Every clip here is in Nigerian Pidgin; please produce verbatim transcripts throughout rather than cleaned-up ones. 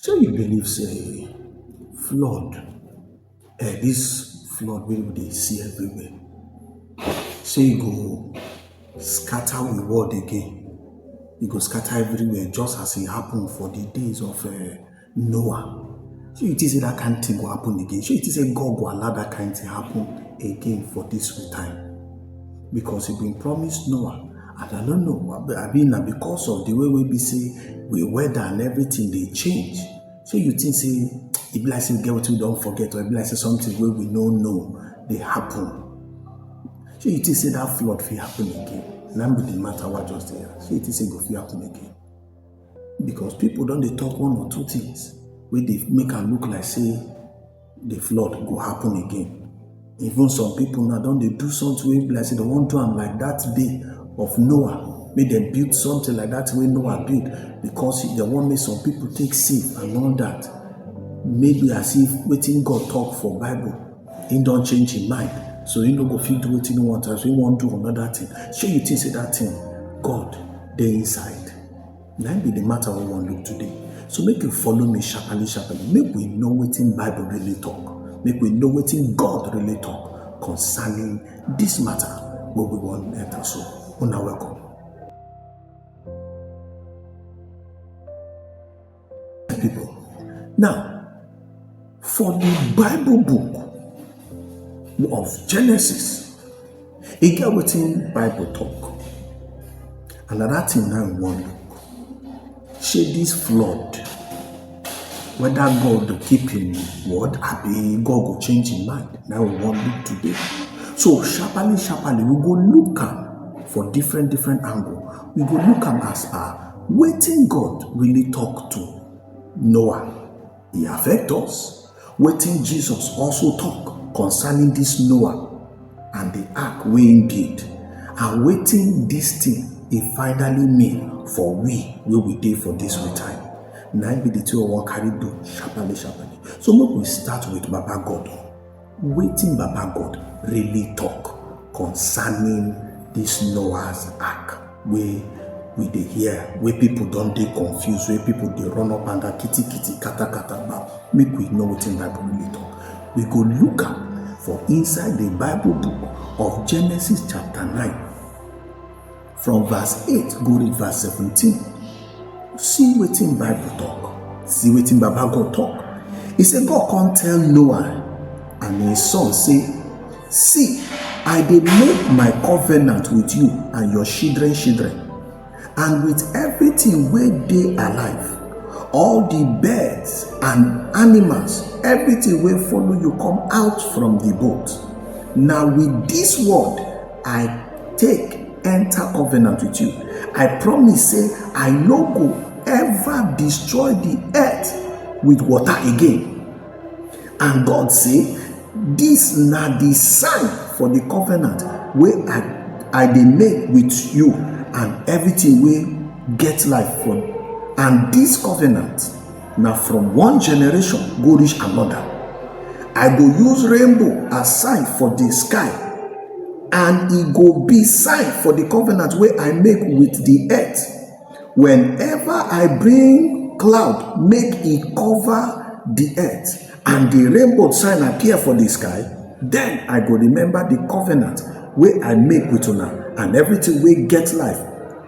Shey you believe say flood, eh, this flood wey we dey see everywhere, say e go scatter we world again? E go scatter everywhere just as e happen for the days of, eh, Noah. Shey you think say that kind thing go happen again? Shey you think say God go allow that kind thing happen again for this we time? Because he been promise Noah, and I don't know, abi na because of the way wey be say we weather and everything dey change. Shey you think say e be like say we get wetin we don forget, or e be like say something wey we no know dey happen? Shey you think say that flood fit happen again? Na be the matter wey I just dey yarn. Shey you think say e go fit happen again? Because people don dey talk one or two things wey dey make am look like say the flood go happen again. Even some people now don dey do something wey be like say dem wan do am like that day of Noah, make dem build something like that wey Noah build, because dem wan make some people take safe and all that. Maybe as if wetin God talk for Bible, he don change him mind, so he no go fit do wetin he want, as he wan do another thing. Shey you think say that thing, God dey inside? Na im be the matter we wan look today. So make you follow me sharply, sharply. Make we know wetin Bible really talk. Make we know wetin God really talk concerning this matter wey we wan enter so. Una welcome. People, now, for the Bible book of Genesis, e get wetin Bible talk. Another thing now we wan look. Shey this flood, whether God go keep him word, abi God go change him mind, na we wan look today. So sharply, sharply, we go look am for different, different angle. We go look am as per wetin God really talk to Noah. E affect us. Wetin Jesus also talk concerning this Noah and the ark wey he build, and wetin this thing e finally mean for we wey we dey for this we time. Na im be the thing we wan carry do sharply, sharply. So make we start with Baba God. Wetin Baba God really talk concerning this Noah's ark wey we dey hear, wey people don dey confused, wey people dey run up and down, kiti kiti, kata kata, ba. Make we know wetin Bible really talk. We go look am for inside the Bible book of Genesis chapter nine, from verse eight go reach verse seventeen. See wetin Bible talk. See wetin Baba God talk. He say, God come tell Noah and his son say, "See, I dey make my covenant with you and your children children, and with everything wey dey alive, all the birds and animals, everything wey follow you come out from the boat. Na with this word I take enter covenant with you. I promise say I no go ever destroy the earth with water again." And God say, "This na the sign for the covenant wey I, I dey make with you and everything wey get life for. And this covenant na from one generation go reach another. I go use rainbow as sign for the sky, and e go be sign for the covenant wey I make with the earth. Whenever I bring cloud, make e cover the earth, and the rainbow sign appear for the sky, then I go remember the covenant wey I make with una and everything wey get life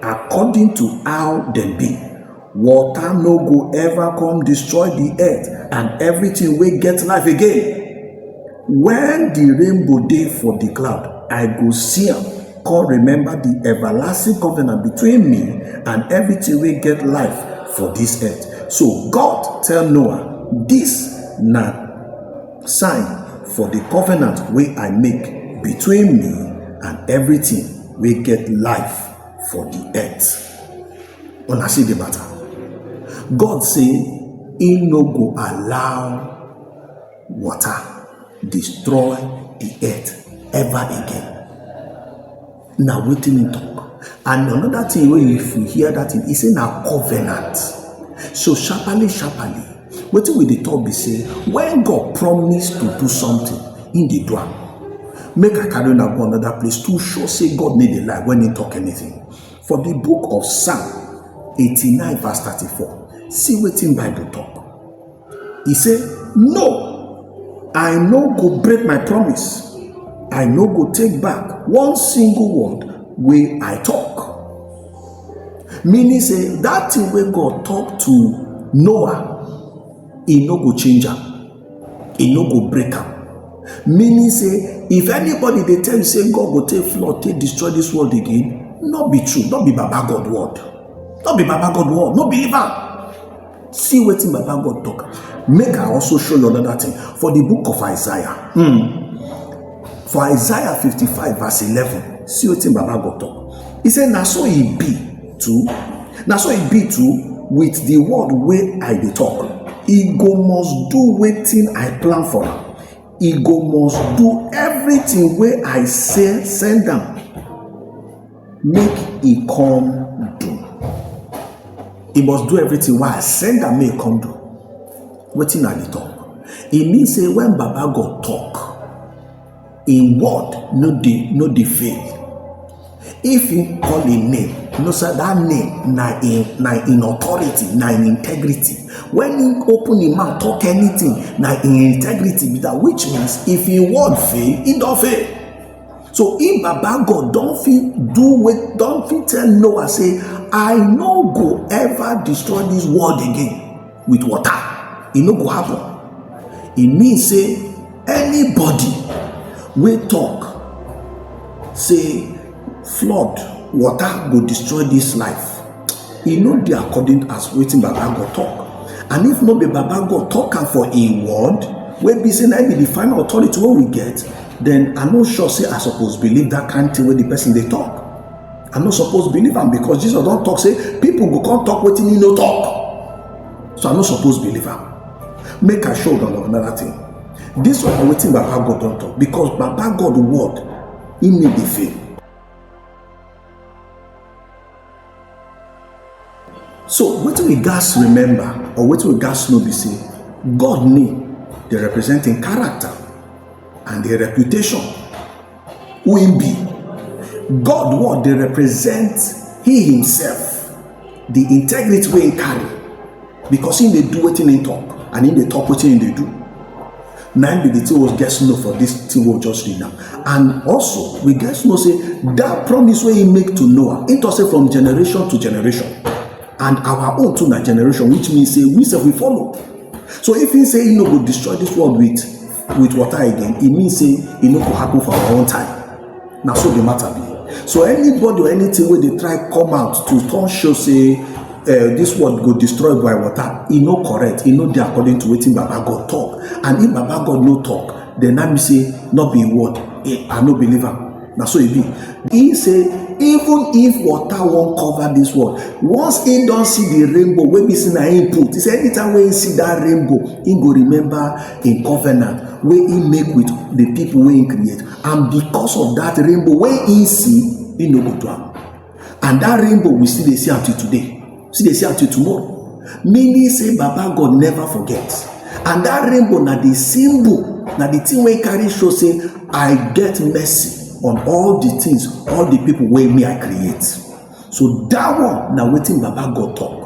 according to how dem be. Water no go ever come destroy the earth and everything wey get life again. When the rainbow dey for the cloud, I go see am, come remember the everlasting covenant between me and everything wey get life for this earth." So God tell Noah, "This na sign for the covenant wey I make between me and everything wey get life for the earth." Una see the matter. God say he no go allow water destroy the earth ever again. Na wetin he talk. And another thing wey, if you hear that thing, he say na covenant. So sharply, sharply, wetin we dey talk be say, when God promise to do something, he dey do am. Make I carry una go another place to show say God no dey lie when he talk anything. For the book of Psalm eighty-nine verse thirty-four, see wetin Bible talk. He say, "No, I no go break my promise. I no go take back one single word wey I talk." Meaning say that thing wey God talk to Noah, e no go change am. E no go break am. Meaning say, if anybody dey tell you say God go take flood take destroy this world again, no be true. No be Baba God word. No be Baba God word. No believe am. See wetin Baba God talk. Make I also show you another thing. For the book of Isaiah, hmm, for Isaiah fifty-five verse eleven, see wetin Baba God talk. He say, "Na so e be too. Na so e be too with the word wey I dey talk. E go must do wetin I plan for am. E go must do everything wey I say send am make e come do." E must do everything wey I send am make e come do. Wetin I dey talk? E mean say when Baba God talk, im word no dey, no dey fail. If he call im name, you know say that name na im, na im authority, na im integrity. When he open im mouth talk anything, na im integrity be that, which means if im word fail, e don fail. So if Baba God don fit do wey, don fit tell Noah say, "I no go ever destroy this world again with water," e no go happen. E mean say anybody wey talk say flood water go destroy this life, e no dey according as wetin Baba God talk. And if no be Baba God talk am for im word, wey be say na im be the final authority wey we get, then I no sure say I suppose believe that kind thing wey the person dey talk. I no suppose believe am, because Jesus don talk say people go come talk wetin he no talk. So I no suppose believe am. Make I show una another thing. This one na wetin Baba God don talk, because Baba God word, he no dey fail. So wetin we gats remember, or wetin we gats know be say, God name dey represent im character and im reputation, who im be. God word dey represent he himself, the integrity wey he carry, because he dey do wetin he talk and he dey talk wetin he dey do. Na im be the thing we get to know for this thing we just read now. And also, we get to know say that promise wey he make to Noah, he talk say from generation to generation. And our own too na generation, which means say we sef we follow. So if he say he no go destroy this world with, with water again, e mean say e no go happen for our own time. Na so the matter be. So anybody or anything wey dey try come out to turn show say, eh, this world go destroy by water, e no correct, e no dey according to wetin Baba God talk. And if Baba God no talk, then na me say no be im word. Eh, I no believe am. Na so e be. He say, even if water wan cover this world, once he don see the rainbow wey be say na him put, he say anytime wey he see that rainbow, he go remember im covenant wey he make with the people wey he create. And because of that rainbow wey he see, he no go do am. And that rainbow, we still dey see am till today. Still dey see am till tomorrow. Meaning say Baba God never forget. And that rainbow na the symbol, na the thing wey carry show say, "I get mercy on all the things, all the people wey me I create." So that one na wetin Baba God talk.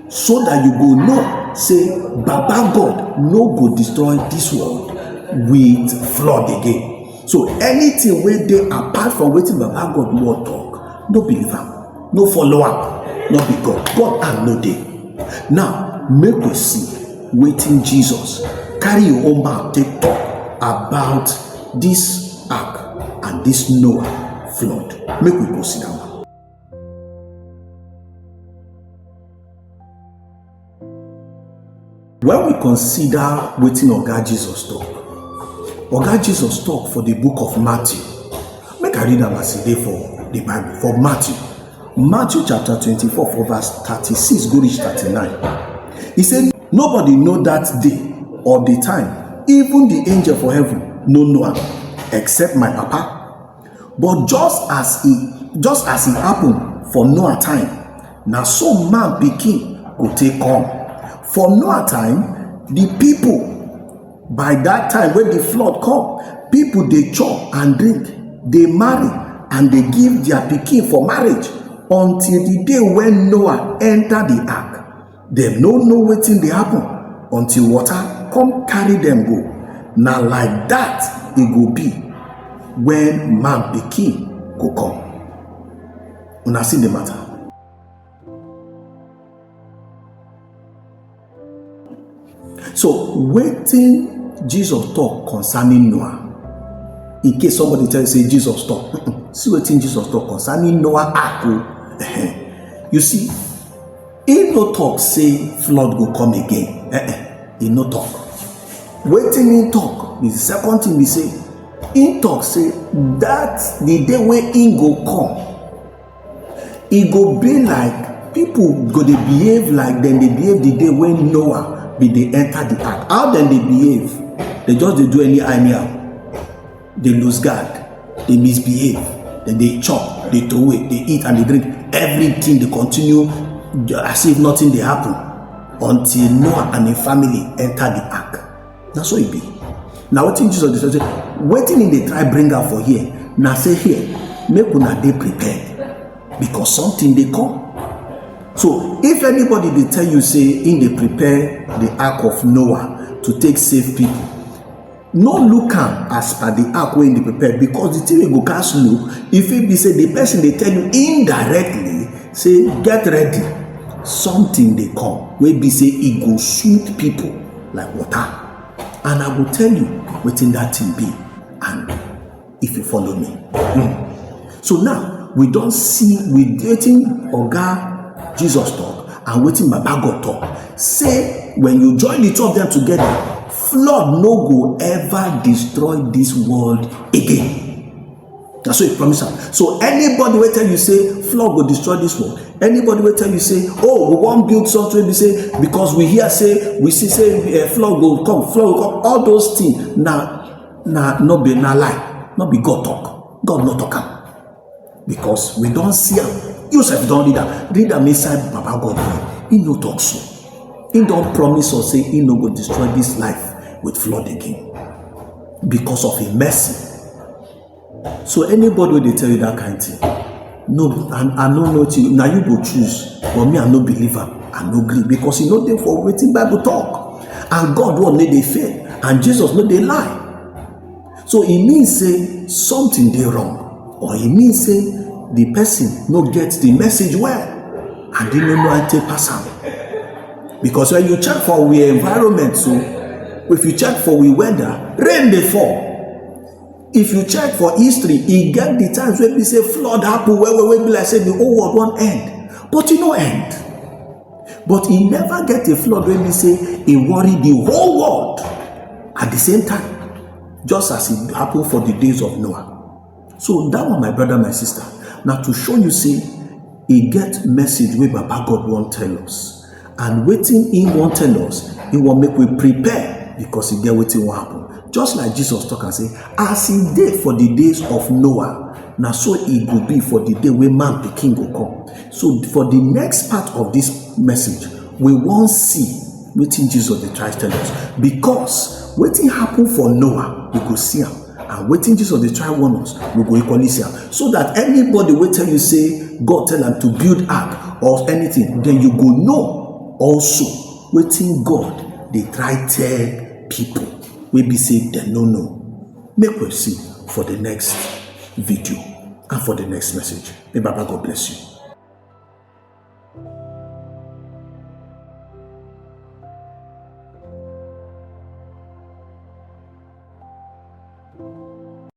So that you go know say Baba God no go destroy this world with flood again. So anything wey dey apart from wetin Baba God word talk, no believe am, no follow am, no be God. God hand no dey. Now, make we see wetin Jesus carry im own mouth take talk about this ark and this Noah flood. Make we go sit down. When we consider wetin Oga Jesus talk, Oga Jesus talk for the book of Matthew. Make I read am as e dey for the Bible. For Matthew, Matthew chapter twenty-four, for verse thirty-six go reach thirty-nine. He say, "Nobody know that day or the time, even the angel for heaven no know am, except my Papa." But just as e, just as e happen for Noah time, na so man pikin go take come. For Noah time, the people, by that time when the flood come, people dey chop and drink, dey marry, and dey give their pikin for marriage, until the day when Noah enter the ark. Dem no know wetin dey happen. until water come carry them go. Na like that e go be when man pikin go come. Una see the matter. So wetin Jesus talk concerning Noah? In case somebody tell you say Jesus talk, see wetin Jesus talk concerning Noah ark o. You see, he no talk say flood go come again. He no talk. Wetin he talk, the second thing be say, he talk say that the day wey he go come, e go be like people go dey behave like dem dey behave the day wey Noah bin dey enter the ark. How dem dey behave? Dem just dey do anyhow anyhow. Dey lose guard, dey misbehave, dem dey chop, dey throway, dey eat and dey drink. Everything dey continue as if nothing dey happen until Noah and im family enter the ark. Na so e be. Na wetin Jesus dey say, wetin he dey try bring out for here na say, here, make una dey prepared because something dey come. So if anybody dey tell you say he dey prepare the ark of Noah to take save people, no look am as per the ark wey he dey prepare, because the thing wey go cast look, e fit be say the person dey tell you indirectly say, get ready, something dey come wey be say e go sweep people like water. And I go tell you wetin that thing be, and if you follow me. Hmm. So now we don see with wetin Oga Jesus talk and wetin Baba God talk, say when you join the two of them together, flood no go ever destroy this world again. Na so he promise am. So anybody wey tell you say flood go destroy this world, anybody wey tell you say, oh, we wan build something wey be say, because we hear say, we see say, eh, flood go come, flood go come, all those things na, na no be, na lie, no be God talk. God no talk am, because we don see am. You sef don read am, read am inside Baba God way. He no talk so. He don promise us say he no go destroy this life with flood again because of him mercy. So anybody wey dey tell you that kind thing, no, I, I no know till na you go choose. But me, I no believe am. I no gree, because e no dey for wetin Bible talk. And God word no dey fail, and Jesus no dey lie. So e mean say something dey wrong, or e mean say the person no get the message well, and he no know how take pass am. Because when you check for we environment, so if you check for we weather, rain dey fall. If you check for history, e get the times wey be say flood happen well well, wey be like say the whole world wan end, but e no end. But e never get a flood wey be say e worry the whole world at the same time, just as e happen for the days of Noah. So that one, my brother, my sister, na to show you say e get message wey Baba God wan tell us. And wetin he wan tell us, he wan make we prepare, because e get wetin wan happen. Just like Jesus talk and say, as e dey for the days of Noah, na so e go be for the day wey man pikin go come. So for the next part of this message, we wan see wetin Jesus dey try tell us, because wetin happen for Noah, we go see am, and wetin Jesus dey try warn us, we go equally see am. So that anybody wey tell you say God tell am to build ark or anything, then you go know also wetin God dey try tell people wey be say dem no know. Make we see for the next video and for the next message. May Baba God bless you.